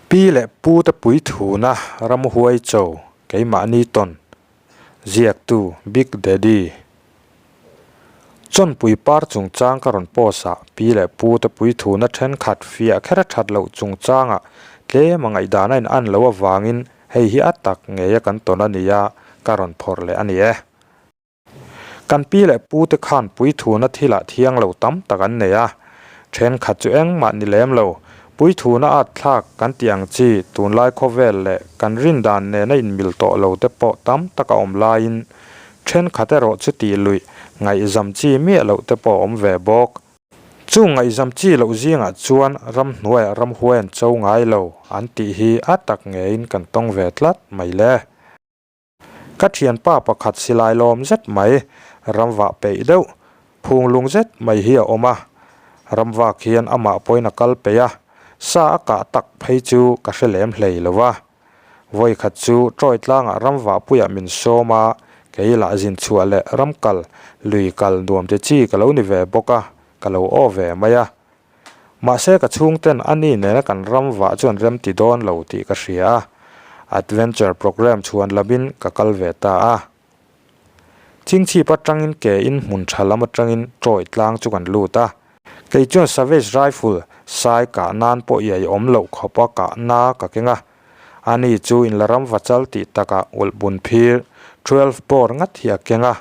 Pi leh Pu te puithuna ramhuai cho keimahni tawn ziaktu Big Daddy Chawnpui par chungchang ka rawn post ah Pi leh Pu te puithuna thenkhat fiah kher a that loh chungchangah tlem a ngaihdan a in an loh avangin hei hi a tak ngei a kan tawn a nia ka rawn phawrh leh a ni e. Kan pi leh pu te khan puithuna thilah thiang lo tam tak an nei a, thenkhat chu engmah ni lem lo. Puithuna at thlak kan tih ang chi tunlai khawvel leh kan rindan nena inmil tawh lo te pawh tam tak a awm laiin thenkhat erawh chu tih luih ngaihzam chi miah loh te pawh a awm ve bawk. Chu ngaihzam chi loh zingah chuan ramhnuaiah ramhuai an cho ngai lo an tih hi a tak ngeiin kan tawng ve tlat mai le. Ka thianpa pakhat silai lawm zet mai, ramvah peih deuh, phung lung zet mai hi a awm a. Ramvak hian amah pawhin a kal peih a, sa a kah tak phei chu ka hre lem hlei lo va. Vawi khat chu Troy tlangah ramvah puiah min sawm a, kei lah zin chhuah leh ram kal, lui kal nuam te chi ka lo ni ve bawk a, ka lo aw ve mai a. Mahse ka chhungten a ni nena kan ram vah chuan rem ti dawn lo tih ka hria a, adventure programme chhuan lamin ka kal ve ta a. Chingchhip atangin ke in hmun tha lam atangin Troy tlang chu kan lut a. Kei chuan Savage rifle sai kah nan pawh iai awm loh khawpa kah na ka keng a. Ani chu in la ram vachal tih takah ulh bun phir 12 bore ngat hi a keng a.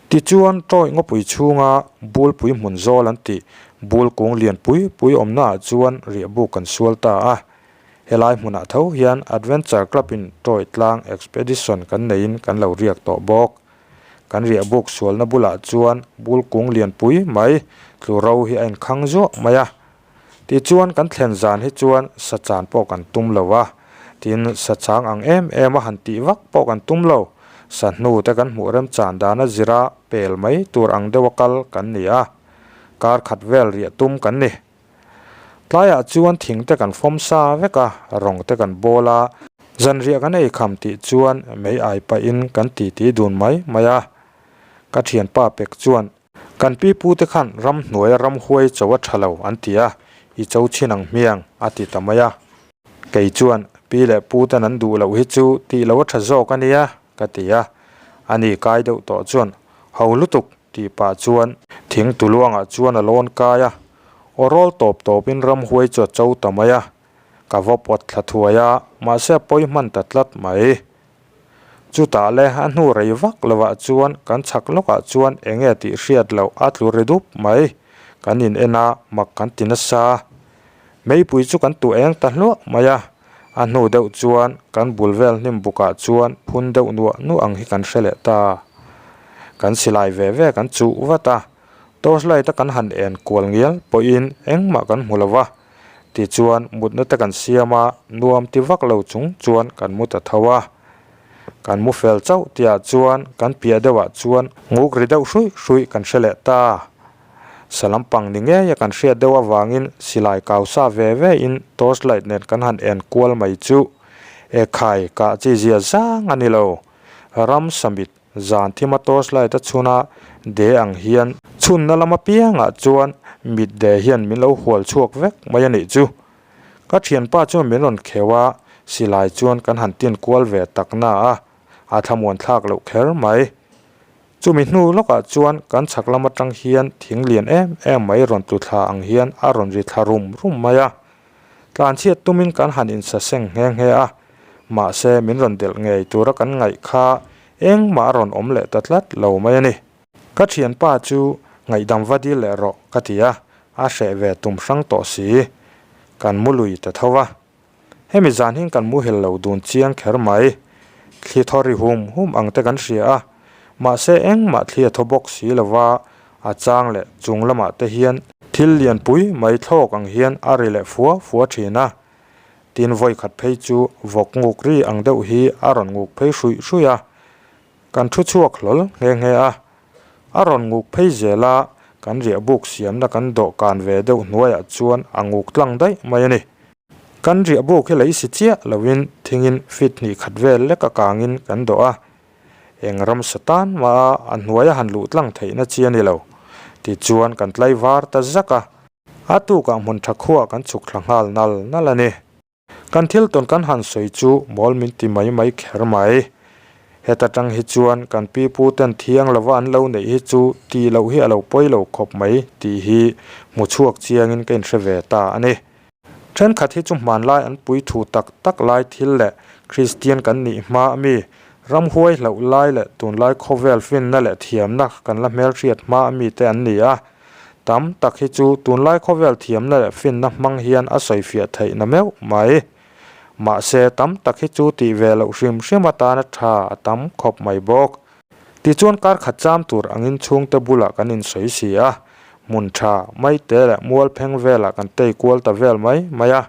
Tichuan, Troy ngawpui chhunga bulpui hmun zawl an tih bul kung lian pui pui awmnaah chuan riahbuk kan sual ta a. Helai hmunah tho hian Adventure Club in Troy tlang expedition kan neiin kan lo riak tawh bawk. Kan riahbuk sualna bulah chuan bul kung lian pui mai tlu ro hi a inkhang zuah mai a. Tichuan kan thlen zan hi chuan sachan pawh kan tum lo a, tin sachang ang em em a han tih vak pawh kan tum lo, sa hnu te kan hmuh remchan dana zira pel mai tur ang deuha kal kan ni a, kar khat vel riah tum kan ni. Tlaiah chuan thing te kan fawm sa vek a, rawng te kan bawl a, zanriah kan ei kham tih chuan mei ai pahin kan titi dun mai mai a, ka thianpa pek chuan Kan pi pu te khan ramhnuaia ramhuai cho a tha lo an ti a, i cho chhin ang hmiang a ti ta mai a. Kei chuan pi leh pu ten an duh loh hi chu tih lo a tha zawk a nia ka ti a. Ani kai deuh tawh chuan ho lutuk tih pah chuan thing tuluangah chuan a lawn kai a, aw rawl tawp tawpin ramhuai chu a cho ta mai a. Ka va pawt thla thuai a, mahse a pawi hman ta tlat mai. Chutah le a hnu rei vak lovah chuan kan chhak lawkah chuan eng nge tih hriat loh a tlu ri dup mai. Kan in en a, mak kan ti nasa. Meipui chu kan tu eng ta hluah mai a, a hnu deuh chuan kan bul vel hnim bukah chuan phun deuh nuah nuah ang hi kan hre leh ta. Kan silai ve ve kan chuh vat a, torchlight a kan han en kual ngial pawhin engmah kan hmu lo va. Tichuan mutna te kan siam a, nuam ti vak lo chung chuan kan mu ta tho a. Kan mu fel chauh tihah chuan kan piah deuhah chuan nguk ri deuh hruih hruih kan hre leh ta. Sa lampang ni ngeia kan hriat deuh avangin silai kau sa ve ve in torch light nen kan han en kual mai chu ekhai kah chi zia zang a ni lo. Ram samit Zan thima torch light a chhun a, de ang hian chhunna lam apiangah chuan mit de hian min lo hual chhuak vek mai a nih chu. Ka thianpa chuan min rawn kheuh a, silai chuan kan han tin kual ve tak na a, a thlamuan thlak loh kher mai. Chumi hnu lawkah chuan kan chhak lam atang hian thing lian em em mai rawn tlu thla ang hian a rawn ri thla rum rum mai a. Tlanchhiat tumin kan han insaseng nghe nghe a, mahse min rawn delh ngei tura kan ngaih kha engmah a rawn awm leh ta tlat lo mai a ni. Ka thianpa chu ngaihdam va dil leh rawh ka ti a, a hreh ve tum hrang tawh si. Kan mu lui ta tho va. Hemi zan hian kan muhil lo dun chiang kher mai. Thli thaw ri hum hum ang te kan hria a, mahse engmah thli a thaw bawk si lo va, A chang leh chung lamah te hian thil lianpui mai thlawk ang hian a ri leh fua fua thin a. Tin vawi khat phei chu vawk nguk ri ang deuh hi a rawn nguk phei hruih hruih a. Kan thu chhuak hlawl nghe nghe a. A rawn nguk phei zel a, kan riahbuk siamna kan dawhkan ve deuh hnuaiah chuan a nguk tlang daih mai a ni. Kan riahbuk hi lei si chiah loin thingin feet hnih khat vel lek a kangin kan dawh a. Eng ram satan mah a hnuaia han luh tlang theihna chi a ni lo. Tichuan kan tlai var ta zak a. A tukah hmun tha khuah kan chhuk thla nghal nal nal a ni. Kan thil tawn kan han sawi chu mawl min ti mai mai kher mai. Heta tang hi chuan kan pi pu ten thiang lova an lo neih hi chu tih loh hi a lo pawi lo khawp mai tih hi hmu chhuak chiangin ka inhre ve ta a ni. Thenkhat hi chu hmanlai an pui thu tak tak lai thil leh Kristian kan nih hma a mi, ramhuai hlauh lai leh tunlai khawvel finna leh thiamna kan la hmelhriat hma a mi te an ni a. Tam tak hi chu tunlai khawvel thiamna leh finna hmang hian a sawifiah theih na meuh mai. Mahse, tam tak hi chu tih ve loh hrim hrim atana tha a tam khawp mai bawk. Tichuan kar khat cham tur angin chhungte bulah kan insawi si a, hmun tha, maite leh mual pheng velah kan tei kual ta vel mai mai a.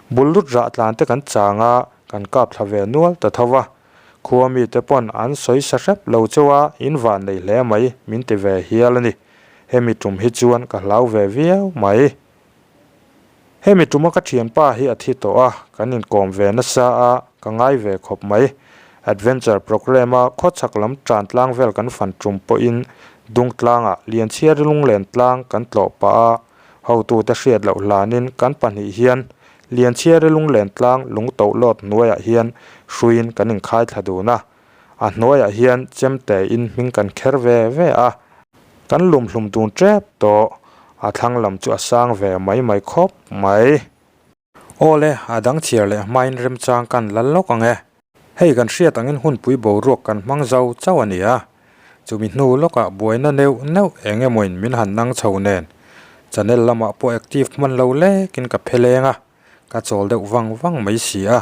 Bul lut rah tlan te kan chang a, kan kap thla ve nual ta tho va. Khua mite pawn an sawi sa hrep lo cheu a, in van nei hle mai min ti ve hial a ni. Hemi tum hi chuan ka hlau ve viau mai. Hemi tuma ka thianpa hi a thi tawh a, kan inkawm ve nasa a, ka ngai ve khawp mai. Adventure programme a khawchhak lam tan tlang vel kan fan tum pawhin Dungtlangah Lianchhiari lunglen tlang kan tlawh pah a, Hotute hriat loh hlanin kan pahnih hian Lianchhiari lunglen tlang lungtoh lawt hnuaiah hian hruiin kan inkhai thla dun a, a hnuaiah hian chemtein hming kan kher ve ve a, kan lumhlum dun tep tawh, a thlang lam chu a sang ve mai mai khawp mai. Awle, a dang chhiar leh hmain remchang kan la lawk ang e. Hei kan hriat angin hunpui boruak kan hmang zo chauh a ni a, chumi hnu lawkah buaina neuh neuh eng emawin min han nang chho nen channel lamah pawh active hman lo lekin ka phe leng a, ka chawl deuh vang vang mai si a,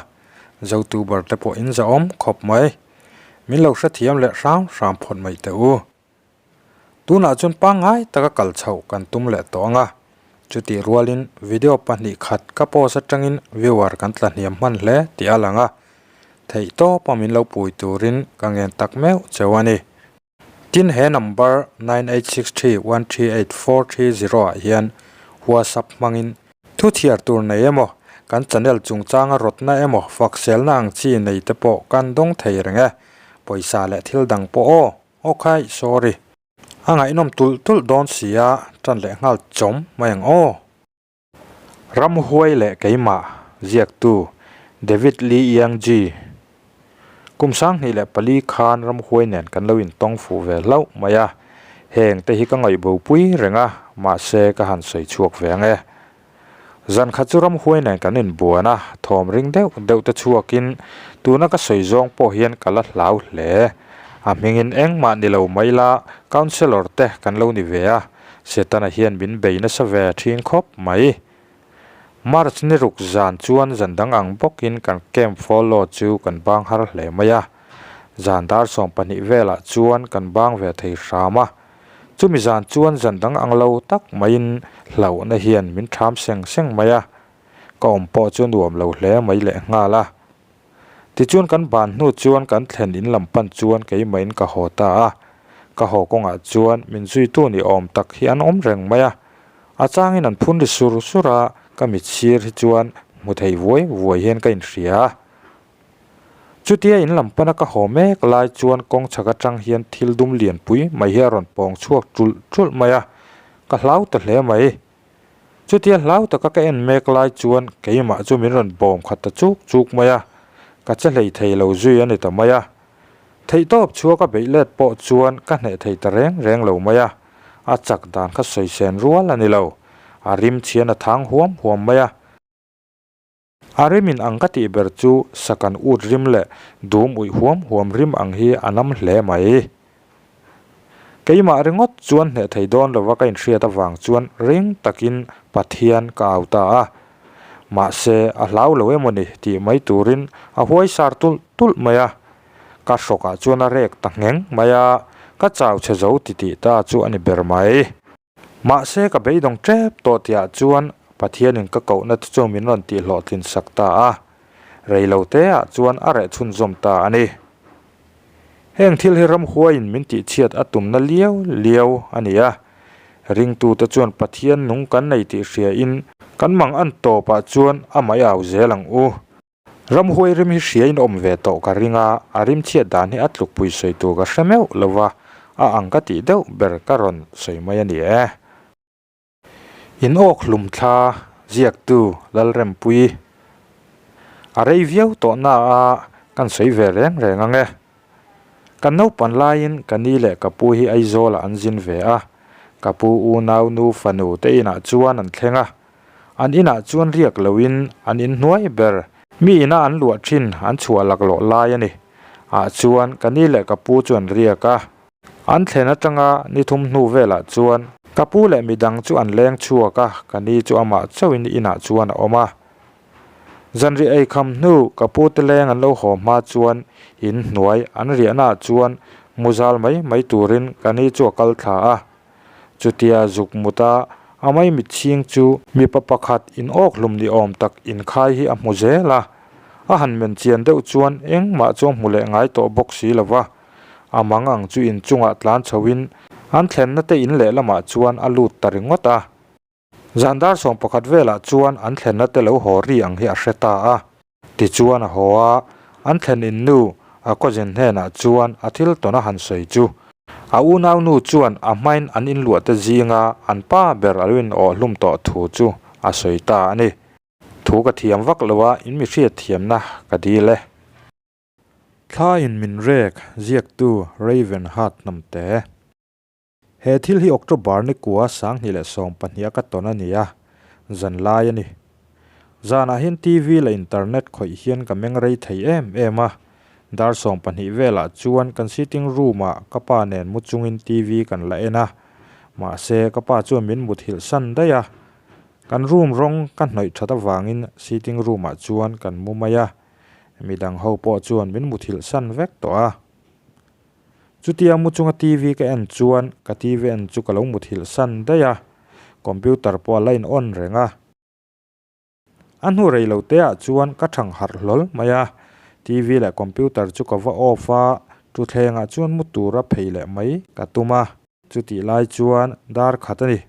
Zotuber te pawh in zahawm khawp mai. Min lo hrethiam leh hram hram phawt mai teh u. Tunah chuan pangngai taka kal chhoh kan tum leh tawh ang a, chutih rualin video pahnih khat ka post atangin viewer kan tla hniam hman hle tih a lang a, theihtawpa min lo pui turin ka ngen tak meuh cheu a ni. Tin he number 9863138430 ah hian WhatsApp hmangin thu chhiar tur nei emaw, kan channel chungchanga rawtna emaw fakselna ang chi nei te pawh kan dawng thei reng e, pawisa leh thil dang pawh aw. Aw khai, sorry. A ngaihnawm tulh tulh dawn si a, tan leh nghal chawm mai ang aw. Ramhuai leh keimah, ziaktu, David Lee Yang Ji. Kum 2004 khan Ramhuai nen kan lo intawng fuh ve hlauh mai a, heng te hi ka ngaihbopui reng a, mahse ka han sawi chhuak ve ang e. Zan khat chu ramhuai nen kan inbuan a, thawm ring deuh deuh te chhuakin tuna ka sawi zawng pawh hian ka la hlau hle. A hmingin engmah ni lo mai la, councellor te kan lo ni ve a, Setana hian min bei nasa ve thin khawp mai. March ni ruk zan chuan zan dang ang bawkin kan camp follow chu kan bang har hle mai a, zan dar 12 velah chuan kan bang ve thei hram a. Chumi zan chuan zan dang ang lo tak maiin hlauhna hian min ṭham seng seng mai a, ka awm pawh chu nuam lo hle mai leh nghal a. Tichuan kan ban hnu chuan kan thlen in lam pan chuan keimahin ka haw ta a, ka haw kawngah chuan min zuitu ni awm tak hi an awm reng mai a, a changin an phun ri sur sur a, ka mit sir hi chuan hmu thei vuai vuai hian ka inhria a. Chutia in lam pana ka haw mek lai chuan kawng chhak atang hian thil dum lianpui mai hi a rawn pawng chhuak ṭulh ṭulh mai a, ka hlau ta hle mai. Chutia hlau taka ka en mek lai chuan keimah chu min rawn bawm khat ta chuk chuk mai a, ka che hlei thei lo zui a ni ta mai a. Theihtawp chhuak a beih let pawh chuan ka hneh thei ta reng reng lo mai a, a chak dan kha sawi sen rual a ni lo, a rim chhian a thang huam huam mai a. A rim in ang ka tih ber chu sakan ut rim leh dum uih huam huam rim ang hi a nam hle mai. Keimah ringawt chuan hneh thei dawn lova ka inhriat avang chuan ring takin Pathian ka au ta a. Mahse, a hlau lo emaw ni tih mai turin a huai sar tulh tulh mai a. Ka hrawkah chuan a rek ta ngheng mai a, ka chau chhe zo titih ta chu a ni ber mai. Mahse ka beidawng tep tawh tihah chuan Pathianin ka kohna te chu min rawn tih hlawhtlin sak ta a, reilo teah chuan a reh chhunzawm ta a ni. Heng thil hi ramhuaiin min tihchhiat a tumna liau liau a ni a, ringtute chuan Pathian nung kan nei tih hriain kan mang an tawpah chuan a mai au zel ang u. Ramhuai rim hi hriain awm ve tawh ka ring a, a rim chhiat dan hi a tlukpui sawi tur ka hre meuh lo va, a ang ka tih deuh ber ka rawn sawi mai a ni e. In awk hlum thla ziaktu Lalrempuii. A rei viau tawh na a, kan sawi ve reng reng ang e. Kan naupan laiin ka ni leh ka pu hi Aizawlah an zin ve a, ka pu unau nu fanu te inah chuan an thleng a. An inah chuan riak loin an inhnuai ber. Mi ina an luah thin an chhuah laklawh lai a ni. Ah chuan ka ni leh ka pu chu an riak a. An thlen atanga ni thum hnu velah chuan ka pu leh midang chu an leng chhuak a, ka ni chu amah chauhin inah chuan a awm a. Zanriah ei kham hnu ka pu te leng an lo haw hma chuan in hnuai an riahnaah chuan mu zal mai mai turin ka ni chu a kal thla a. Chutia zuk mut a, a maimit chhing chu mipa pakhat in awk hlum ni awm tak inkhai hi a hmu zel a. A han men chian deuh chuan engmah chu a hmu leh ngai tawh bawk si lo va. A mang ang chu inchungah tlan chhoin an thlenna te in lehlamah chuan a lut ta ringawt a. Zan dar 11 velah chuan an thlenna te lo haw ri ang hi a hre ta a. Tichuan a haw a, an thlen in nu a cousin hnenah chuan a thil tawn a han sawi chu. A unau nu chuan a hmain an inluah te zinga an pa ber a lo in awh hlum tawh thu chu a sawi ta a ni. Thu ka thiam vak lo a, in mi hriat thiamna ka dil e. Thla in min rek ziaktu Raven Hart hnamte. He thil hi October ni kua 2012 a ka tawn a ni a, zan lai a ni. Zanah hian TV leh internet khawih hian ka meng rei thei em em a, dar 12 velah chuan kan sitting room ah ka pa nen mu chungin TV kan la en a, mahse ka pa chuan min muthilh san daih a. Kan room rawng ka hnawih that avangin sitting room ah chuan kan mu mai a, midang ho pawh chuan min muthilh san vek tawh a. Chutia mu chunga TV ka en chuan ka TV en chu ka lo muthilh san daih a, computer pawh a la in on reng a. A hnu rei lo te ah chuan ka thang harh hlawl mai a, TV leh computer chu ka va off a, thutthleng ah chuan mu tura phei leh mai ka tum a. Chutih lai chuan dar khat a ni.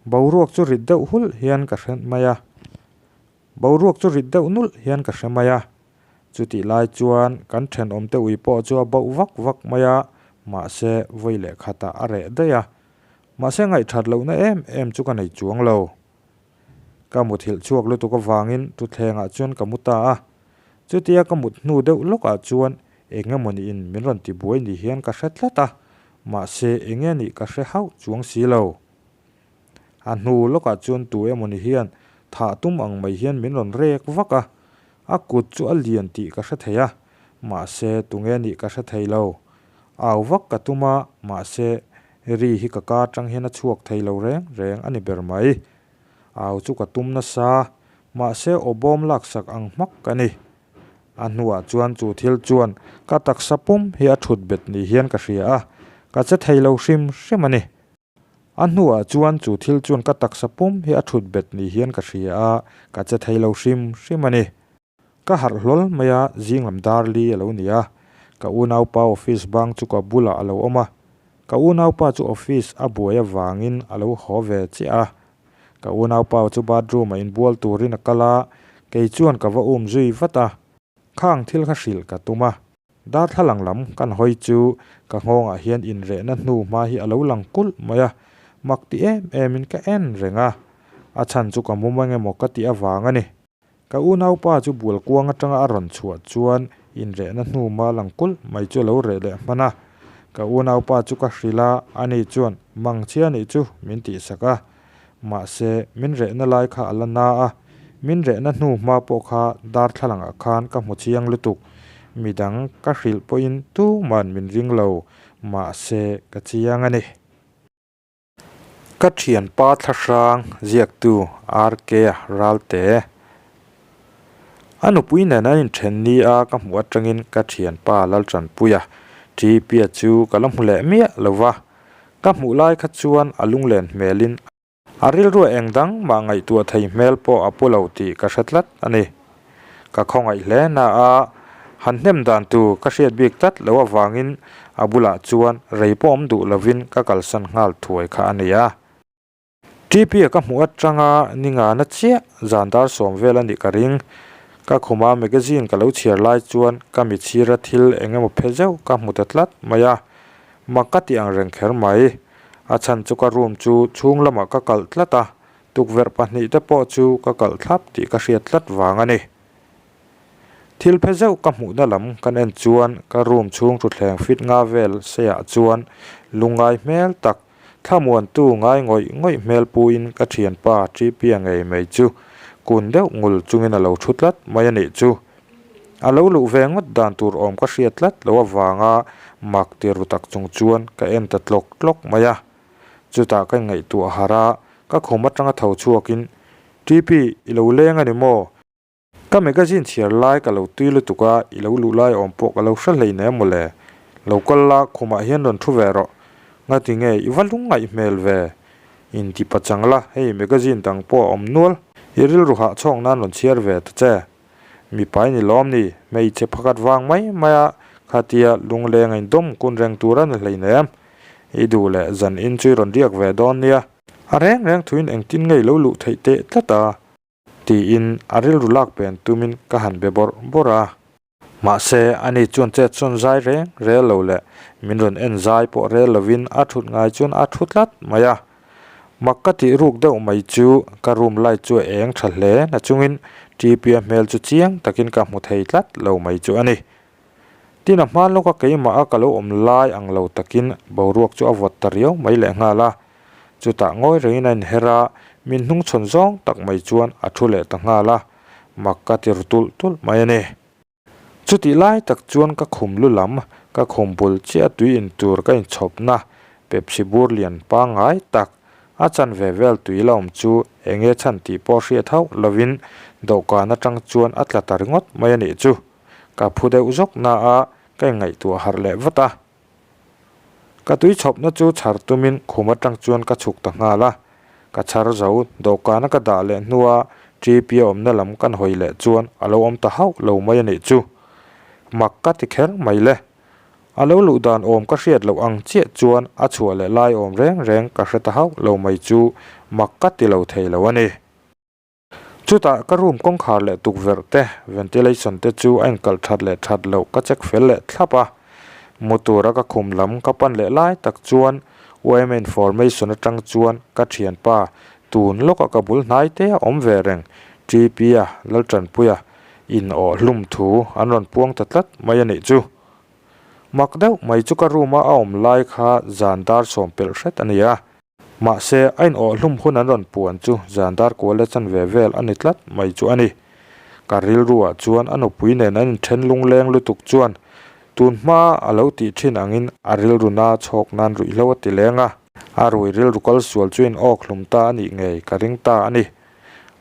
Boruak chu rit deuh hulh hian ka hre mai a. Boruak chu rit deuh nulh hian ka hre mai a. Chutih lai chuan kan thenawmte ui pawh chu a bauh vak vak mai a, mahse vawi leh khatah a reh daih a. Mahse ngaihthat lohna em em chu ka nei chuang lo. Ka muthilh chhuak lutuk avangin thutthlengah chuan ka mu ta a. Chutia ka mut hnu deuh lawkah chuan eng emawni in min rawn tibuai ni hian ka hre tlat a, mahse eng nge nih ka hre hauh chuang si lo. A hnu lawkah chuan tu emawni hian thah tum ang mai hian min rawn rek vak a, a kut chu a lian tih ka hre thei a, mahse tunge nih ka hre thei lo. Au vak ka tum a, mahse ri hi ka ka atang hian a chhuak thei lo reng reng a ni ber mai. Au chu ka tum nasa, mahse aw bawm laksak ang hmak ka ni. A hnuah chuan chu thil chuan ka taksa pum hi a thut bet ni hian ka hria a, ka che thei lo hrim hrim a ni. A hnuah chuan chu thil chuan ka taksa pum hi a thut bet ni hian ka hria a, ka che thei lo hrim hrim a ni. Ka harh hlawl mai a, zing lam dar li a lo ni a. Ka unaupa office bang chu ka bulah a lo awm a. Ka unaupa chu office a buai avangin a lo haw ve chiah a. Ka unaupa chu bathroom ah inbual turin a kal a, kei chuan ka va um zui vat a. Khang thil kha hrilh ka tum a, darthlalang lam kan hawi chu ka nghawngah hian inrehna hnu hma hi a lo lang kulh mai a, mak ti em em in ka en reng a, a chhan chu ka mum ang emaw ka tih avang a ni. Ka unaupa chu bual kuang atanga a rawn chhuah chuan inrehna hnu hma lang kulh mai chu a lo reh leh hman a, ka unaupa chu ka hrilh a, ani chuan mangchhia nih chu min tihsak a. Mahse, min rehna lai kha a la na a, min rehna hnu hma pawh kha darthlalangah khan ka hmu chiang lutuk. Midang ka hrilh pawhin tuman min ring lo, mahse ka chiang a ni. Ka thianpa thlahrang ziaktu RK Ralte. A nupui nen an inthen ni a ka hmuh atangin ka thianpa Laltanpuia TP-a chu ka la hmu leh miah lo va. Ka hmuh lai kha chuan a lunglen hmelin a rilrua eng dang mah ngaihtuah thei hmel pawh a pu lo tih ka hre tlat a ni. Ka khawngaih hle na a, han hnem dan tur ka hriat bik tlat loh avangin a bulah chuan rei pawh awm duh lovin ka kalsan nghal thuai kha a ni a. TP-a ka hmuh atanga ni ngana chiah zan dar 10 vel a nih ka ring. Ka khuma magazine ka lo chhiar lai chuan ka mitchhira thil eng emaw phe zeuh ka hmu ta tlat mai a, mak ka tih ang reng kher mai. A chhan chu ka room chu chhung lamah ka kalh tlat a, tukverh pahnih te pawh chu ka kalh thlap tih ka hriat tlat vang a ni. Thil phe zeuh ka hmuhna lam kan en chuan ka room chhung thutthleng fit nga vel seiah chuan lungngai hmel tak, thlamuantu ngai ngawih ngawih hmel puin ka thianpa Ṭipia ngei mai chu kun deuh ngul chungin a lo thu tlat mai a nih chu. A lo luh ve ngawt dan tur awm ka hriat tlat lo avanga mak ti ru tak chung chuan ka en ta tlawk tlawk mai a. Chutah ka inngaihtuah harh a, ka khum atanga tho chhuakin, Ṭipi, i lo leng a ni maw? Ka magazine chhiar lai ka lo tui lutuk a, i lo luh lai awm pawh ka lo hre hlei nen mawle. Lo kal la, khumah hian rawn thu ve rawh. Ngati nge i va lungngaih hmel ve? Inti pachang la, hei magazine dang pawh a awm nual. I rilru hah chhawk nan rawn chhiar ve ta che. Mipa i ni lawm ni, hmeichhe pakhat vang mai mai a, khatia lungleng a indawm kun reng tur a ni hlei nem. I duh leh zan in chu i rawn riak ve dawn nia. A reng reng thuin engtin nge i lo luh theih teh tlat a? Tiin a rilru lak pen tumin ka han be bawrh bawrh a. Mahse, ani chuan chet sawn zai reng rel lo leh min rawn en zai pawh rel lovin a thut ngai chuan a thu tlat mai a. Mak ka tih ruk deuh mai chu ka room light chu a eng tha hle na chungin Ṭipia hmel chu chiang takin ka hmu thei tlat lo mai chu a ni. Tin a hma lawka keimah a ka lo awm lai ang lo takin boruak chu a vawt ta riau mai lehnghal a. Chutah ngawi rengin a inher a, min hnungchhawn zawng tak mai chuan a thu leh ta nghal a, mak ka ti ru tulh tulh mai a ni. Chutih lai tak chuan ka khum lu lam, ka khum bul chiah tui in tur ka inchhawpna Pepsi bur lian pangngai tak, a chanve vel tui la awm chu eng nge chhan tih pawh hriat hauh lovin dawhkan atang chuan a tla ta ringawt mai a nih chu. Ka phu deuh zawk na a, ka inngaihtuah harh leh vat a. Ka tui chhawpna chu chhar tumin khum atang chuan ka chhuk ta nghal a, ka chhar zo dawhkana ka dah leh hnua Ṭipi a awmna lam kan hawi leh chuan a lo awm ta hauh lo mai a nih chu. Mak ka ti kher mai le. A lo luh dan awm ka hriat loh ang chiah chuan a chhuah leh lai awm reng reng ka hre ta hauh lo mai chu mak ka ti lo thei lo a ni. Chutah ka room kawngkhar leh tukverh te, ventilation te chu a inkalh that leh that loh ka check fel leh thlap a. Mu tura ka khum lam ka pan leh lai tak chuan yma information atang chuan ka thianpa tun lawka ka bul hnai te a awm ve reng TP-a Laltanpuia in awh hlum thu an rawn puang ta tlat mai a nih chu. Mak deuh mai chu ka room a a awm lai kha zan dar sawm pelh hret a ni a. Mahse, a inawhhlum hun an rawn puan chu zan dar kual leh chanve vel a ni tlat mai chu a ni. Ka rilruah chuan a nupui nen an inthen lungleng lutuk chuan tun hma a lo tih thin angin a rilru na chhawk nan ruihhlo a ti leng a. A rui rilru kal sual chu inawkhlum ta a nih ngei ka ring ta a ni.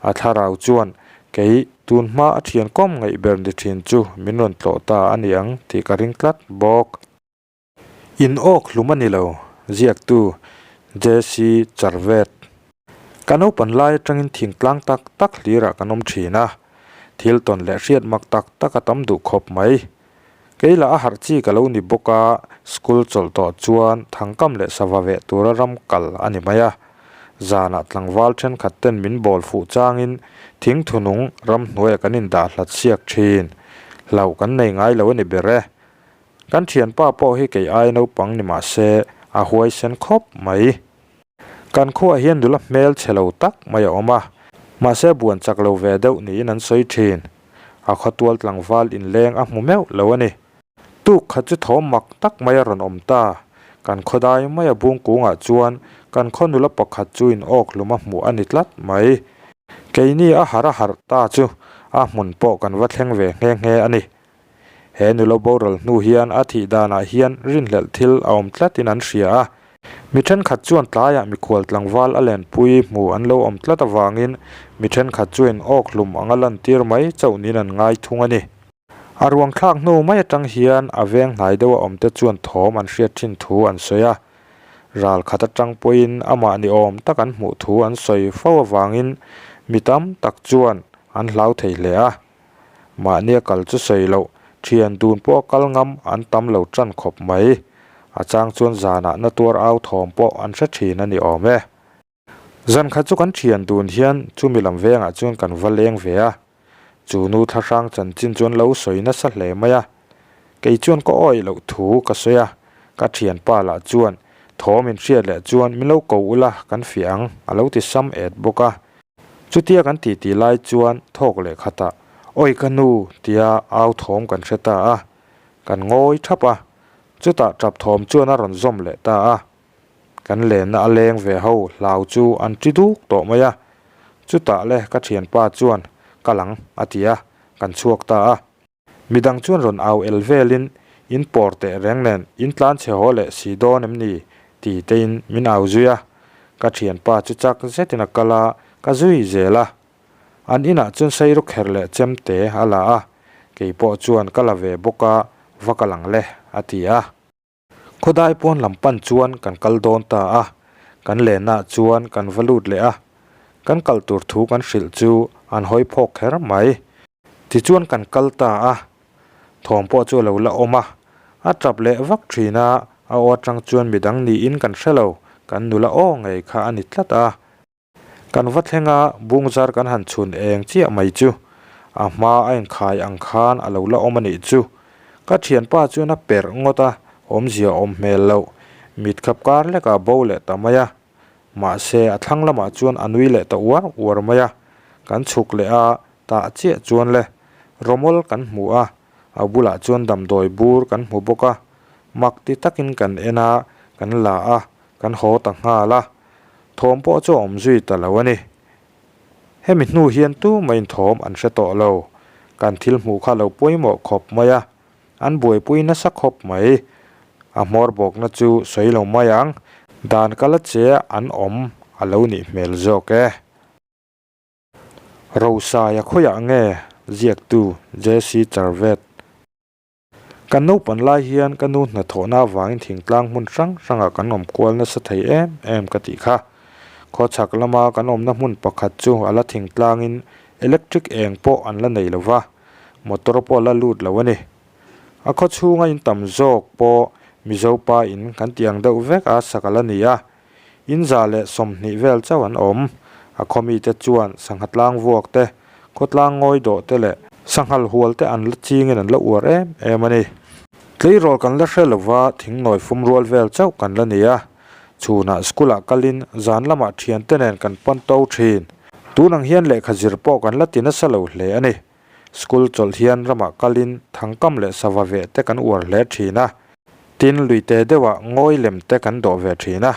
A thlarau chuan kei tun hma a thian kawm ngaih ber ni thin chu min rawn tlawh ta a ni ang tih ka ring tlat bawk. In awk hlum a ni lo, ziaktu JC Charvet. Ka naupan lai atangin thingtlang tak tak hlirah kan awm thin a, thil tawn leh hriat mak tak tak a tam duh khawp mai. Kei lah a harh chi ka lo ni bawk a, school chawlh tawh chuan thangkam leh sava veh tura ram kal a ni mai a. Zanah tlangval thenkhat ten min bawl fuh changin thingthunung ramhnuaiah kan indah hlat siak thin. Hlauh kan nei ngai lo a ni ber e. Kan thianpa pawh hi kei ai naupang ni mah se a huaisen khawp mai. Kan khuaah hian nula hmel chhe lo tak mai a awm a, mahse buan chak lo ve deuh niin an sawi thin. A khawtual tlangval inleng a hmu meuh lo a ni. Tuk khat chu thawm mak tak mai a rawn awm ta. Kan khawdai maia bung kungah chuan kan khaw nula pakhat chu in awk hlum a hmuh a ni tlat mai. Keini a harh a harh ta chu a hmun pawh kan va thleng ve nghe nghe a ni. He nula boral hnu hian a thih danah hian rinhlelh thil a awm tlatin an hria a. Mi thenkhat chuan tlaiah mikhual tlangval a lenpui hmu an lo awm tlat avangin mi thenkhat chuan awk hlum anga lantir mai chauh niin an ngai thung a ni. A ruang thlak hnu mai atang hian a veng hnai deuha awmte chuan thawm an hriat thin thu an sawi a. Ral khat atang pawhin amah ni awm tak an hmuh thu an sawi fo avangin mi tam tak chuan an hlau thei hle a. Mahnia kal chu sawi loh, thian dun pawh a kal ngam an tam lo tan khawp mai. A chang chuan zanah na tuar au thawm pawh an hre thin a ni awm e. Zan khat chu kan thian dun hian chumi lam vengah chuan kan va leng ve a. Chu nu thlahrang chanchin chuan lo sawi nasa hle mai a. Kei chuan ka awih loh thu ka sawi a, ka thianpa lah chuan thawm in hriat leh chuan min lo ko ula kan fiah ang a lo ti sam et bawk a. Chutia kan titi lai chuan thawk leh khatah. Awi ka nu tia au thawm kan hre ta a, kan ngawi thap a, chutah tap thawm chuan a rawn zawm leh ta a. Kan lenna a leng ve ho hlau chu an ṭi duk tawh mai a, chutah le ka ṭhianpa chuan ka lang a ti a, kan chhuak ta a. Midang chuan rawn au el velin in pawr teh reng nen in tlan chhe haw leh si dawn em ni? ti tein min au zui a. Ka thianpa chu chak zetin a kal a, ka zui zel a. An inah chuan sairu kher leh chem te a la a, kei pawh chuan ka la ve bawk a, va kal ang le, a ti a. Khawdai pawn lam pan chuan kan kal dawn ta a, kan lenah chuan kan va lut leh a, kan kal tur thu kan hrilh chu an hawi phawk kher mai. Tichuan kan kal ta a, thawm pawh chu a lo la awm a, a tap leh vak thin a, a aw atang chuan midang niin kan hre lo, kan nula aw ngei kha a ni tlat a. Kan va thleng a, bungzar kan han chhun eng chiah mai chu. A hma a inkhai ang khan a lo la awm a nih chu. Ka thianpa chuan a perh ngawt a, awmzia awm hmel loh. Mit khap kar lekah bo leh ta mai a. Mahse, a thlang lamah chuan a nui leh ta uar uar mai a. Kan chhuk leh a, tah chiah chuan le. Rawmawl kan hmu a, a bulah chuan damdawi bur kan hmu bawk a. Mak ti takin kan en a, kan la a, kan haw ta nghal a. Thawm pawh chu a awm zui ta lo a ni. Hemi hnu hian tumah thawm an hre tawh lo. Kan thil hmuh kha lo pawimawh khawp mai a, an buaipui nasa khawp mai. A hmawr bawkna chu sawi lo mai ang, dan kala che an awm a lo nih hmel zawk e. Rosaia khawiah nge ziaktu JC Charvet? Kan naupan lai hian ka nu hnathawhna avangin thingtlang hmun hrang hrangah kan awm kual nasa thei em em ka tih kha. Khawchhak lama kan awmna hmun pakhat chu a la thingtlangin electric eng pawh an la nei lo va, motor pawh a la lut lo a ni. A khaw chhunga in tam zawk pawh Mizo pa in kan tih ang deuh vek a sak a la ni a, In 120 vel chauh an awm. A khaw mite chuan sangha tlang vuak te, khawtlang ngawi dawh te leh sanghal hual te an la chingin an la uar em em a ni. Tleirawl kan la hre lova thingnawi fum rual vel chauh kan la ni a. Chhunah school ah kalin zan lamah thiante nen kan pawn to thin. Tun ang hian lehkha zir pawh kan la ti nasa lo hle a ni. School chawlh hian ramah kalin thangkam leh sava veh te kan uar hle thin a. Tin, luite deuhah ngawi lem te kan dawh ve thin a,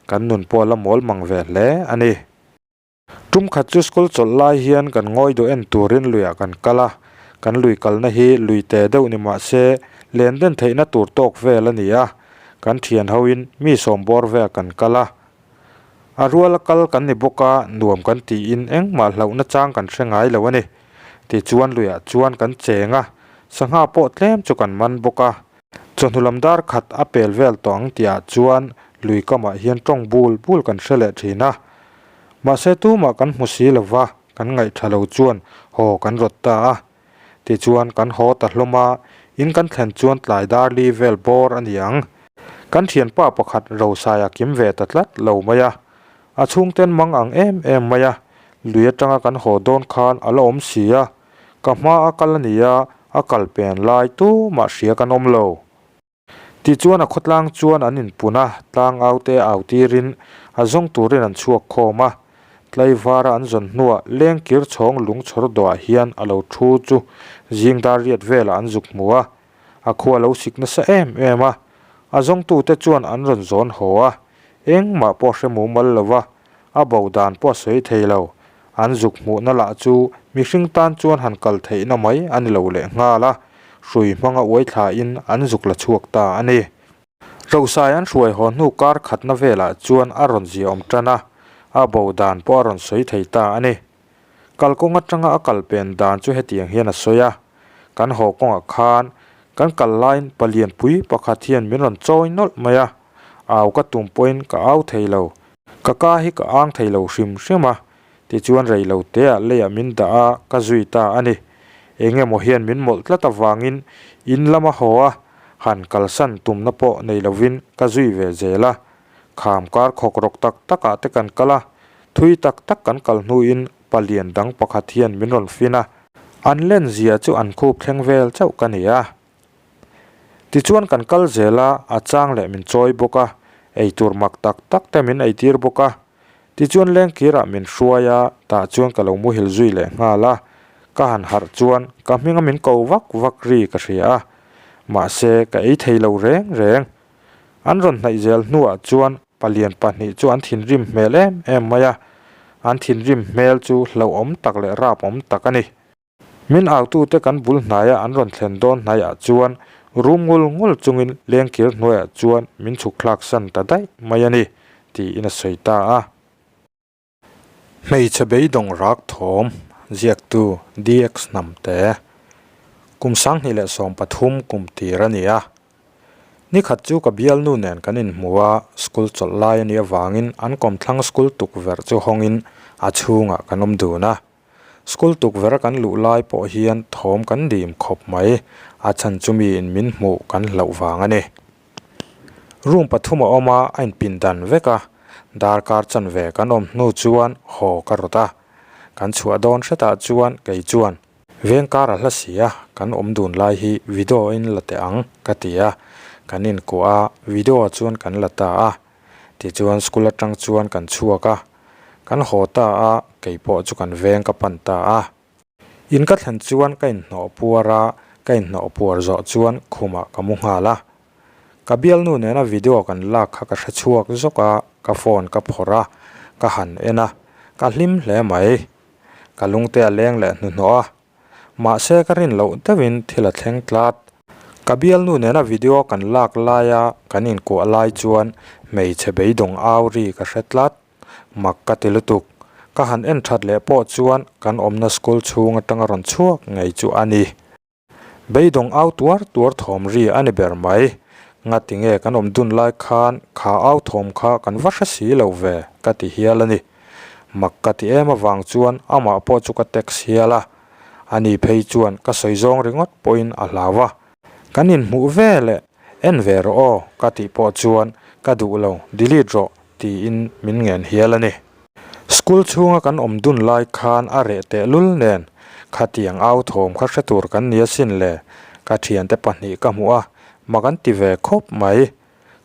kan nun pawh la mawl mang ve hle a ni. Tum khat chu school chawlh lai hian kan ngawi duh en turin luiah kan kal a, kan lui kalna hi luite deuh ni mah se len den theihna tur tawk vel a ni a, kan thian hoin mi sawm bawr vel kan kal a. A ruala kal kan ni bawk a, nuam kan tiin engmah hlauhna chang kan hre ngai lo a ni. Tichuan luiah chuan kan cheng a, sangha pawh tlem chu kan man bawk a. Chawhnu lam dar khat a pel vel tawh ang tihah chuan lui kamah hian tawng bul bul kan hre leh thin a. Mahse tumah kan hmu si lo va, kan ngaihṭha lo chuan haw kan rawt ta a. Tichuan kan haw ta hlawm a, in kan thlen chuan tlai dar li vel bawr a ni ang. Kan thianpa pakhat Rosai a kim ve ta tlat lo mai a, a chhungten mang ang em em mai a, lui atanga kan haw dawn khan a la awm si a, ka hma a kal a ni a, a kal pen lai tumah hria kan awm lo. Tichuan a khawtlang chuan an inpun a, tlang aute au tirin a zawng turin an chhuak khawm a. Tlaivara an zawn hnuah lengkir chhawng lung chhawr dawhah hian a lo thu chu zing dar riat velah an zuk hmu a. A khua lo sik nasa em em a, a zawngtute chuan an rawn zawn haw a, engmah pawh hre mumal lo va, a bo dan pawh a sawi thei lo. An zuk hmuhna lah chu mihring tan chuan han kal theihna mai a ni lo leh nghal a, hrui hmanga uai thlain an zuk la chhuak ta a ni. Rosai an hruai haw hnu kar khatna velah chuan a rawn ziaawm tan a, a bo dan pawh a rawn sawi thei ta a ni. Kalkawng atanga a kal pen dan chu hetiang hian a sawi a, Kan haw kawngah khan kan kal laiin palian pui pakhat hian min rawn chawi nawlh mai a, au ka tum pawhin ka au thei lo. Ka ka hi ka ang thei lo hrim hrim a, tichuan rei lo teah leiah min dah a, ka zui ta a ni. Eng emaw hian min mawlh tlat avangin in lama haw a, han kalsan tumna pawh nei lovin ka zui ve zel a. Kham kar khawk rawk tak takah te kan kal a, thui tak tak kan kal hnuin palian dang pakhat hian min rawn fin a, an len zia chu an khup thleng vel chauh ka ni a. Tichuan kan kal zel a, a chang leh min chawi bawk a, eitur mak tak tak te min eitir bawk a. Tichuan lengkirah min hruai a, tah chuan ka lo muhil zui leh nghal a. Ka han harh chuan ka hminga min ko vak vak ri ka hria a, mahse ka ei thei lo reng reng. An rawn hnaih zel hnuah chuan palian pahnih chu an thinrim hmel em em mai a, an thinrim hmel chu hlauhawm tak leh rapawm tak a ni. Min autute kan bul hnaia an rawn thlen dawn hnaiah chuan rum ngul ngul chungin lengkir hnuaiah chuan min chhuk thlak san ta daih mai a ni, tiin a sawi ta a. Hmeichhe beidawng rak thawm ziaktu DX Hnamte kum 2013 kum tir a ni a. Nikhat chu ka bialnu nen kan inhmu a, school chawlh lai a nih avangin an kawmthlang school tukverh chu hawngin a chhungah kan awm dun a. School tukverh a kan luh lai pawh hian thawm kan dim khawp mai, a chhan chu miin min hmuh kan hlauh vang a ni. Room pathum a awm a, a inpindan vek a, darkar chanve kan awm hnu chuan haw ka rawt a, kan chhuah dawn hretah chuan kei chuan, Veng kar a hla si a, kan awm dun lai hi video in la teh ang ka ti a, kan inkuah a, video chuan kan la ta a, tichuan school atang chuan kan chhuak a, kan haw ta a, kei pawh chu kan veng ka pan ta a. In ka thlen chuan ka inhnawh puar a, ka inhnawh puar zawh chuan khumah ka mu nghal a. Ka bialnu nena video kan lak kha ka hre chhuak zawk a, ka phone ka phawrh a, ka han en a, ka hlim hle mai. Ka lungte a leng leh hnuhnawh a, mahse ka rin loh deuhin thil a thleng tlat. Ka bialnu nena video kan lak laia kan inkuah lai chuan hmeichhe beidawng au ri ka hre tlat. Mak ka ti lutuk. Ka han en that leh pawh chuan kan awmna school chhung atanga rawn chhuak ngei chu a ni. Beidawng au tuar tuar thawm ri a ni ber mai. Ngati nge kan awm dun lai khan kha au thawm kha kan va hre si lo ve ka ti hial a ni. Mak ka ti em avang chuan amah pawh chu ka text hial a. Ani phei chuan ka sawi zawng ringawt pawhin a hlau a. Kan inhmuh ve leh en ve rawh aw ka tih pawh chuan ka duh lo delete rawh tiin min ngen hial a ni. School chhunga kan awm dun lai khan a reh tehlul nen khatiang au thawm kha hre tur kan ni asin le, ka thiante pahnih ka hmuh a, mak an ti ve khawp mai.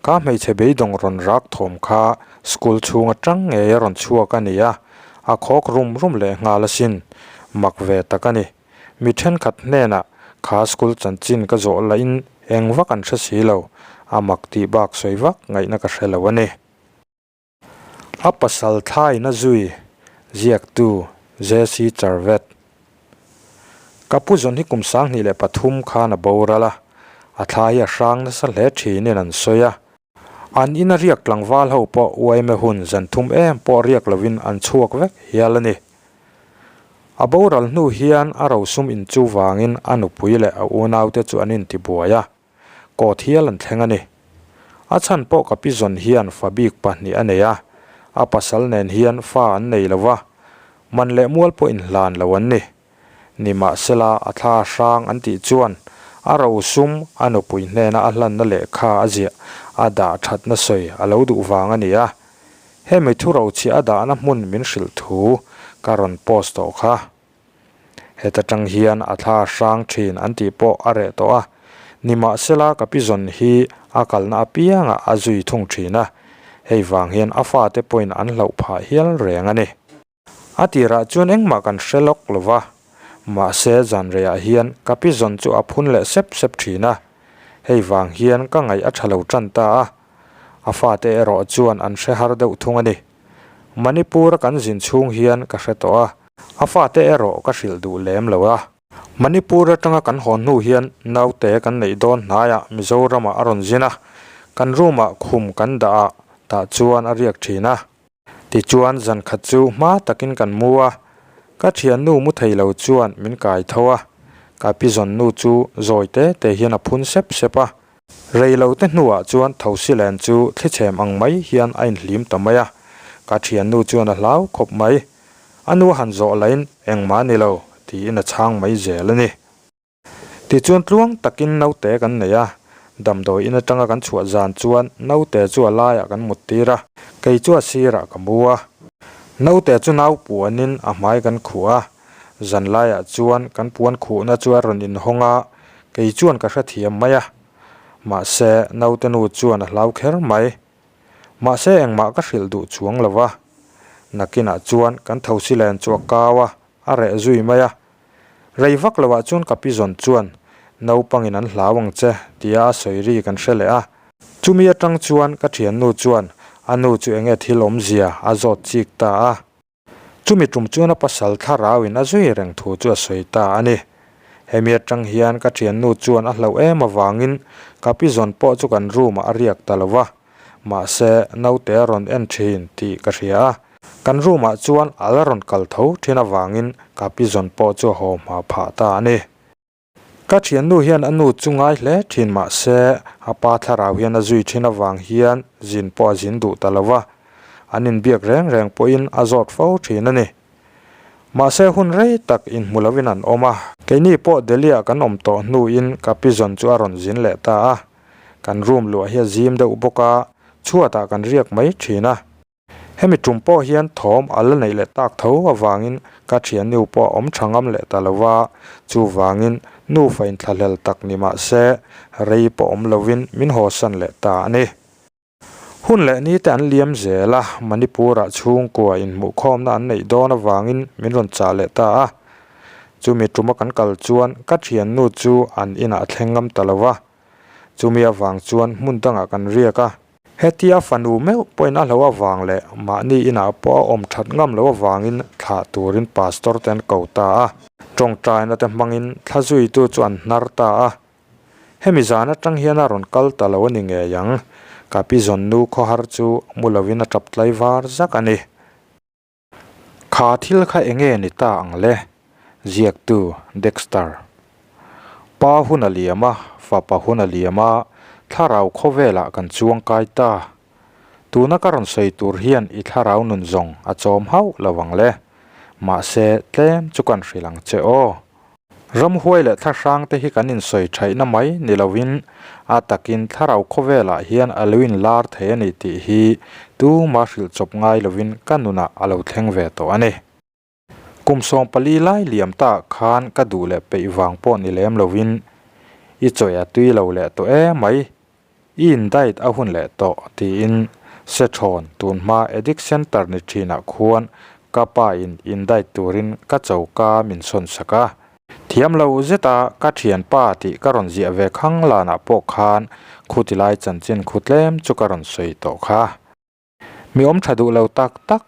Ka hmeichhe beidawng rawn rak thawm kha school chhung atang ngei a rawn chhuak a ni a, a khawk rum rum leh nghal asin, mak ve tak a ni. Mi thenkhat hnenah kha school chanchin ka zawh lahin eng vak an hre si lo, a mak tih bak sawi vak ngaihna ka hre lo a ni. A pasal thlain a zui, ziaktu JC Charvet. Ka pu zawn hi kum 2003 khan a boral a, a thla hi a hrang nasa hle thinin an sawi a. An ina riak tlangval ho pawh uaime hun zan thum em pawh riak lovin an chhuak vek hial a ni. A boral hnu hian a rosum in chu vangin a nupui leh a unaute chu an intibuai a, court hial an thleng a ni. A chhan pawh ka pi zawn hian fa bik pahnih a nei a, a pasal nen hian fa an nei lo va, man leh mual pawh inhlan lo an ni. Nimahsela a thla hrang an tih chuan a rosum a nupui hnena a hlanna lehkha a ziah a dah thatna sawi a lo duh vang a ni a. Hemi thu rochhiah a dahna hmun min hrilh thu ka rawn post tawh kha. Heta tang hian a thla hrang thin an tih pawh a reh tawh a, nimahsela ka pi zawn hi a kalna apiangah a zui thung thin a, hei vang hian a fate pawhin an hlauh phah hial reng a ni. A tirah chuan engmah kan hre lawk lo va, mahse zanreiah hian ka pi zawn chu a phun leh sep sep thin a, hei vang hian ka ngaih a tha lo tan ta a, a fate erawh chuan an hre har deuh thung a ni. Manipur a kan zin chhung hian ka hre tawh a, a fate erawh ka hrilh duh lem lo a. Manipur atanga kan haw hnu hian naute kan neih dawn hnaiah Mizoramah a rawn zin a, kan room-ah khum kan dah a, tah chuan a riak thin a. Tichuan zan khat chu hma takin kan mu a, ka thiannu mu thei lo chuan min kai tho a, ka pi zawn nu chu zawi te te hian a phun sep sep a. Rei lo te hnuah chuan thosi len chu thlichhem ang mai hian a inhlim ta mai a, ka thiannu chuan a hlau khawp mai. A nu han zawh lahin engmah a ni lo tiin a chhang mai zel a ni. Tichuan tluang takin naute kan nei a, damdawi in atanga kan chhuah zan chuan naute chu a laiah kan mut tir a, kei chu a sirah ka mu a. Naute chu nau puanin a hmai kan khuh a, zan laiah chuan kan puan khuhna chu a rawn inhawng a, kei chuan ka hrethiam mai a. Mahse, naute nu chuan a hlau kher mai. Mahse, engmah ka hrilh duh chuang lo va. Nakinah chuan kan thosi len chu a kau a, a reh zui mai a. Rei vak loah chuan ka pi zawn chuan, Naupangin an hlau ang che, tia a sawi ri kan hre leh a. Chumi atang chuan ka thiannu chuan a nu chu enge thil awmzia a zawt chik ta a. Chumi tum chuan a pasal thlarauin a zui reng thu chu a sawi ta a ni. Hemi atang hian ka thiannu chuan a hlauh em avangin ka pi zawn pawh chu kan room ah a riak ta lo va. Mahse, naute a rawn en thin tih ka hria a. Kan room ah chuan a la rawn kal tho thin avangin ka pi zawn pawh chu a haw hma phah ta a ni. Ka thiannu hian a nu chu ngai hle thin mahse, a pa thlarau hian a zui thin avang hian zin pawh a zin duh ta lo va, an inbiak reng reng pawhin a zawt fo thin a ni. Mahse hun rei tak inhmu lovin an awm a, keini pawh Delhi-ah kan awm tawh hnuin ka pi zawn chu a rawn zin leh ta a, kan room luah hi a zim deuh bawk a, chhuatah kan riak mai thin a. Hemi tum pawh hian thawm a la neih leh tak tho avangin ka thiannu pawh a awm tha ngam leh ta lo va, chuvangin nufa inthlahlel tak ni mah se rei pawh awm lovin min hawsan leh ta a ni. Hun leh ni te an liam zel a, Manipur-ah chhungkua inhmuhkhawmna an neih dawn avangin min rawn chah leh ta a. Chumi tuma kan kal chuan ka thiannu chu an inah a thleng ngam ta lo va, chumi avang chuan hmun dangah kan riak a. Hetia fanu meuh pawhin a hlo avang leh mahni inah pawh a awm that ngam lo avangin thlah turin pastor te an ko ta a. Tawngtaina te hmangin thla zuitu chu an hnar ta a. Hemi zan atang hian a rawn kal ta lo a ni ngei ang. Ka pi zawnnu khawhar chu mu lovin a tap tlai var zak a ni. Kha thil kha enge ni ta ang le? Ziaktu, Dexter. Pa hun a liam a, fapa hun a liam a, thlarau khawvelah kan chuang kai ta. Tuna ka rawn sawi tur hian i thlarau nun zawng a chawm hauh lo ang le. Mahse, tlem chu kan hrilh ang che aw. Ramhuai leh thlahrang te hi kan insawi thaihna mai ni lovin a takin thlarau khawvelah hian a lo inlar thei a ni tih hi tuma hrilh chawp ngai lovin ka nunah a lo thleng ve tawh a ni. Kum 14 lai liam ta khan ka duh leh peih vang pawh ni lem lovin i chawi a tui lo leh tawh e mai. I in diet a hun leh tawh tiin Sethrawn tunhma Addict Centre ni thinah khuan ka pa in in diet turin ka choka min sawn sak a. Thiam lo zeta ka thianpa tih ka rawn ziah ve khang lanah pawh khan khutilai chanchin khu tlem chu ka rawn sawi tawh kha. Mi awm tha duh lo tak tak,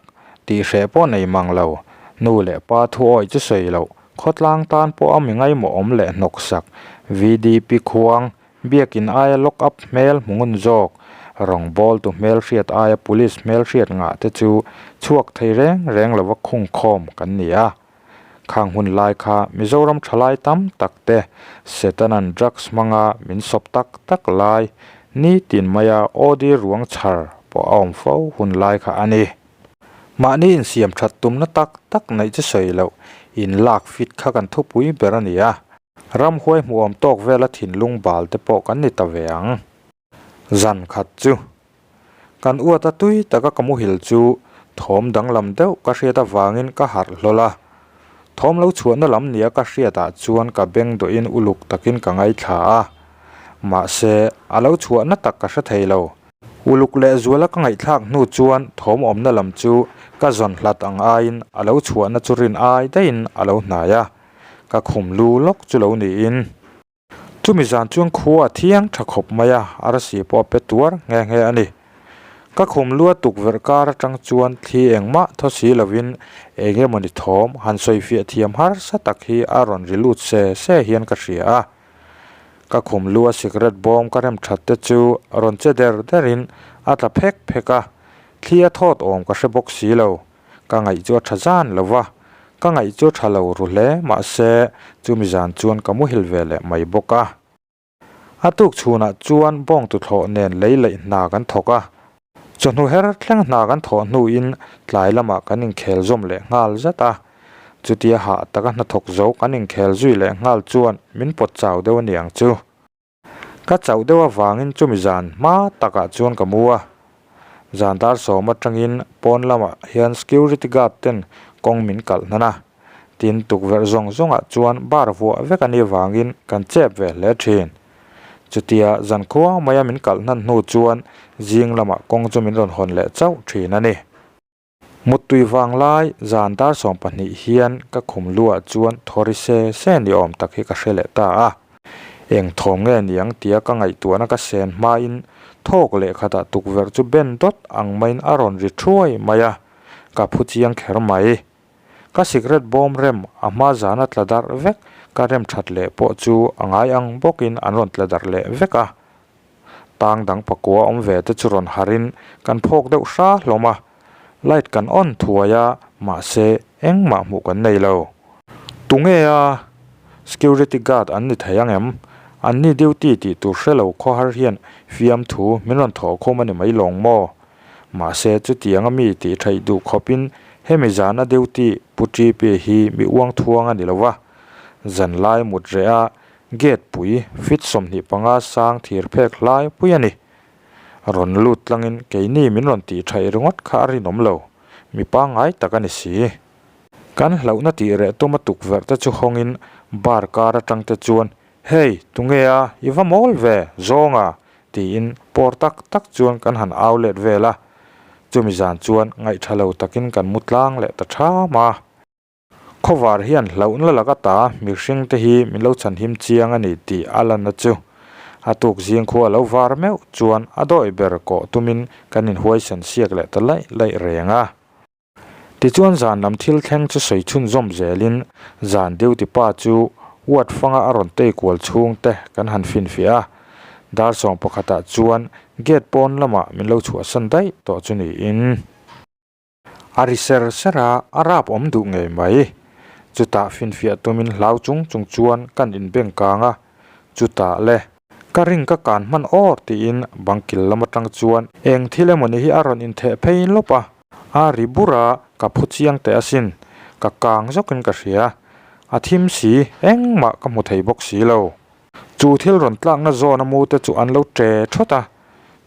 tih hreh pawh nei mang lo, nu leh pa thu awih chu sawi loh, khawtlang tan pawh a mi ngaimawh awm leh hnawk sak, VDP khuang, biakin aia lock up hmel hmu ngun zawk, rawngbawltu hmel hriat aia police hmel hriat ngah te chu chhuak thei reng reng lova khungkhawm kan ni a. Khang hun lai kha Mizoram thalai tam tak te Setanan drugs hmanga min sawp tak tak lai nitin maia OD ruang chhar pawh a awm fo hun lai kha a ni. Mahni insiam that tumna tak tak neih chu sawi loh in lak fit kha kan thupui ber a ni a. Ramhuai hmuhawm tawk vela thinlung bal te pawh kan ni ta ve ang. Zan khat chu. Kan uat a tui taka ka muhil chu thawm danglam deuh ka hriat avangin ka harh hlawl a. Thawm lo chhuahna lam nia ka hriatah chuan ka beng dawhin uluk takin ka ngaithla a. Mahse, a lo chhuahna tak ka hre thei lo. Uluk leh zuala ka ngaihthlak hnu chuan thawm awmna lam chu ka zawn hlat ang aiin a lo chhuahna chu rin ai daihin a lo hnai a. Ka khum lu lawk chu lo niin. Chumi zan chuan khua a thiang tha khawp mai a, arsi pawh a pe tuar nghe nghe a ni. Ka khum lua tukverh kar atang chuan thli engmah thaw si lovin eng emawni thawm han sawifiah thiam harsa tak hi a rawn ri lut se se hian ka hria a. Ka khum lua sikret bawm ka rem that te chu rawn che der derin a tla phek phek a, thli a thawt awm ka hre bawk si lo. Ka ngaih chu a tha zan lo va, ka ngaih chu a tha lo ru hle mahse chumi zan chuan ka muhil ve leh mai bawk a. A tuk chhunah chuan bawng tuthlawh nen lei laih hna kan thawk a, chawhnu her thleng hna kan thawh hnuin tlai lamah kan inkhel zawm leh nghal zat a. Chutia hah taka hnathawk zo kan inkhel zui leh nghal chuan min pawt chau deuh a niang chu. Ka chauh deuh avangin chumi zan hma takah chuan ka mu a. Zan dar sawm atangin pawn lamah hian security guard ten kawng min kalh hnan a. Tin, tukverh zawng zawngah chuan bar vuah vek a nih avangin kan chep ve hle thin. Chutia zan khua maia min kalh hnan hnu chuan zing lamah kawng chu min rawn hawn leh chauh thin a ni. Muttui vang lai zan dar 12 hian ka khum luah chuan thawri se se ni awm tak hi ka hre leh ta a. Eng thawm nge niang tia ka ngaihtuahna ka sen hmain thawk leh khatah tukverh chu ben dawt ang maiin a rawn ri thuai mai a, ka phu chiang kher mai. Ka sikret bawm rem a hma zana tla darh vek ka rem that leh pawh chu a ngai ang bawkin an rawn tla darh leh vek a. Tang dang pakua awm ve te chu rawn harin kan phawk deuh hra hlawm a, light kan on thuai a mahse engmah hmuh kan nei lo. Tunge a? Security guard an ni thei ang em? An ni duty tih tur hre lo khawhar hian fiamthu min rawn thawh khum a ni mai lawng maw? Mahse chutianga mi tih theih duh khawpin hemi zana duty Pu TP hi mi uang thuang a ni lo va, zanlai mut reh a Gate pui feet 25 sang thir phek hlai pui a ni. Rawn lut tlangin keini min rawn tih thaih ringawt kha a rinawm lo, mi pangngai tak a ni si. Kan hlauhna tih reh tuma tukverh te chu hawngin bar kar atang te chuan, Hey, tunge a, i va mawl ve, zawnga! tiin pawr tak tak chuan kan han au let vel a. Chumi zan chuan ngaihtha lo takin kan mu tlang leh ta ṭham a. Khawvar hian hlauhna laka ta mihring te hi min lo chhanhim chiang a ni tih a lanna chu a tuk zing khua lo var meuh chuan a dawi ber kawh tumin kan inhuaisen siak leh ta laih laih reng a. Tichuan zan lam thil thleng chu sawi chhunzawm zelin zan duty pa chu ward fanga a rawn tei kual chhung te kan han finfiah a, dar sawm pakhatah chuan gate pawn lamah min lo chhuahsan daih tawh chu niin. A ri ser ser a, a rap awm duh ngei mai. Chutah finfiah tumin hlau chung chung chuan kan inbeng kang a, chutah le, ka ring ka kan hman awr tiin bang kil lam atang chuan eng thil emawni hi a rawn intheh phei lawp a, a ri bur a, ka phu chiang teh asin, ka kang zawkin ka hria. A thim si, engmah ka hmu thei bawk si lo. Chu thil rawn tlakna zawna mute chu an lo ṭe ṭhawt a,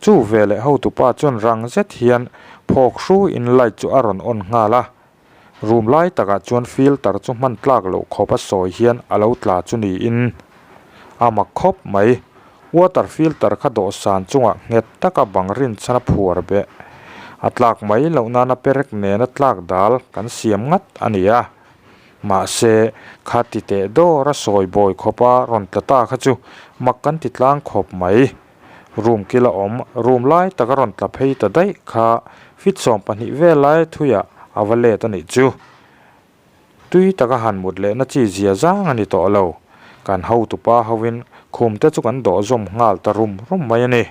chu veleh hotupa chuan rang zet hian phawk hru in light chu a rawn on nghal a. Room lai takah chuan filter chu hman tlak loh khawp a sawi hian a lo tla chu niin a mak khawp mai. Water filter kha dawhsan chungah nghet taka bang rinchhan a phuar beh. A tlak mai loh nana perek nena tlak dal kan siam ngat a ni a. Mahse, kha ti teh dawr a sawi bawi khawp a rawn tla ta kha chu mak kan ti tlang khawp mai. Room kil a awm, room lai tak a rawn tla phei ta daih kha feet 12 vel lai thuiah a va let a nih chu. Tui taka han mut lehna chi zia zang a ni tawh lo. Kan hotupa hovin khum te chu kan dawh zawm nghal ta rum rum mai a ni.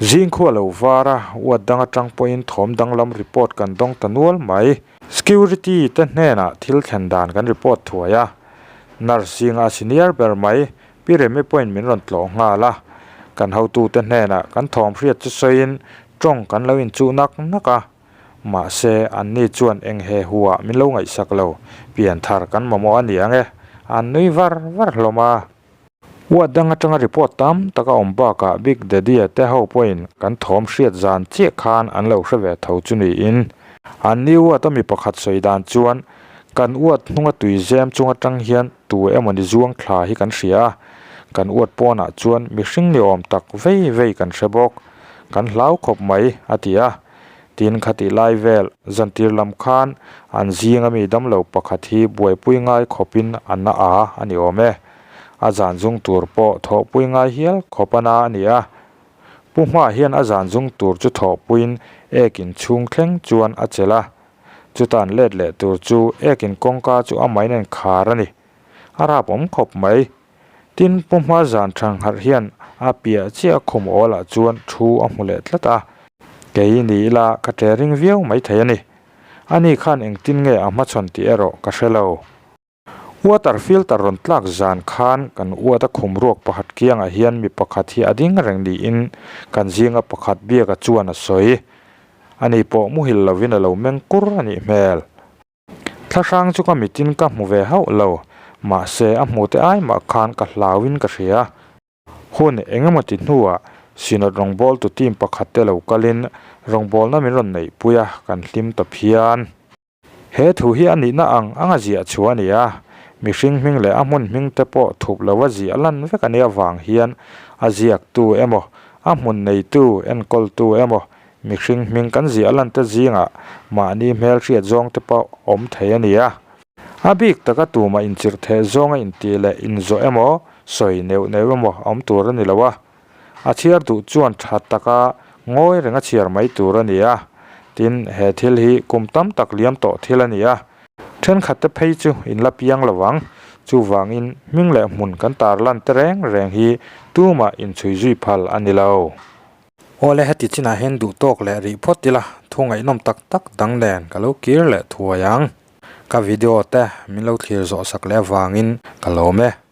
Zing khu a lo var a, uat dang atang pawhin thawm danglam report kan dawng ta nual mai. Security te hnenah thil thlen dan kan report thuai a, nurse zinga a senior ber mai Pi Remi pawhin min rawn tlawh nghal a. Kan hotute hnenah kan thawm hriat chu sawiin tawng kan lo inchuh nak nak a, mahse anni chuan eng he huah min lo ngaihsak lo, pianthar kan mamawh a ni ang e, an nui var var hlawm a. Uat dang atanga report tam tak a awm bakah Big Daddy-a te ho pawhin kan thawm hriat zan chiah khan an lo hre ve tho chu niin. An ni uat a mi pakhat sawi dan chuan kan uat hnunga tui zem chung atang hian tu emawni zuang thla hi kan hria a, kan uat pawnah chuan mihring ni awm tak vei vei kan hre bawk, kan hlau khawp mai, a ti a. Tin khatih lai vel zantir lam khan an zinga mi damlo pakhat hi buaipui ngai khawpin a na a a ni awm e. A zan zung tur pawh thawhpui ngai hial khawp a na a ni a. Pu Hma hian a zan zung tur chu thawhpuiin ek in chhung thleng chuan a chelh a. Chutan let leh tur chu ek in kawngka chu amahin a inkhar a ni. A rap awm khawp mai. Tin, Pu Hma zan thangharh hian a piah chiah khum awlah chuan thu a hmu leh tlat a. Kei ni ila ka ṭe ring viau maithei a ni. Ani khan engtin nge a hmachhawn tih erawh ka hre lo. Water filter rawn tlak zan khan kan uat a khum ruak pakhat kiangah hian mi pakhat hi a ding reng niin kan zinga pakhat biaka chuan a sawi. Ani pawh muhil lovin a lo meng kur a nih hmel. Thlahrang chu ka mitin ka hmu ve hauh lo, mahse a hmu te ai mah khan ka hlauin ka hria. Hun eng emaw ti hnuah Synod rawngbawltu team pakhat te lo kalin rawngbawlna min rawn neihpui a, kan hlim ta phian. He thu hi a nihna ang anga ziah chhuah a ni a, mihring hming leh a hmun hming te pawh thup lova ziah lan vek a nih avang hian a ziaktu emaw, a hmun neitu, enkawltu emaw, Mihring hming kan ziah lan te zingah mahni hmelhriat zawng te pawh awm thei a ni a. A bik taka tumah inchirh theh zawnga intih leh inzawh emaw, sawi neuh neuh emaw a awm tur a ni lo a. A chhiar duh chuan tha taka ngawi reng a chhiar mai tur a ni a. Tin, he thil hi kum tam tak liam tawh thil a ni a. Thenkhat te phei chu in la piang lo ang. Chuvangin hming leh hmun kan tarlan te reng reng hi tumah inchhui zui phal a ni lo. Awle heti chinah hian duh tawk leh rih phawt ila thu ngaihnawm tak tak dang nen ka lo kir leh thuai ang. Ka video te min lo thlir zawh sak leh avangin ka lawm e.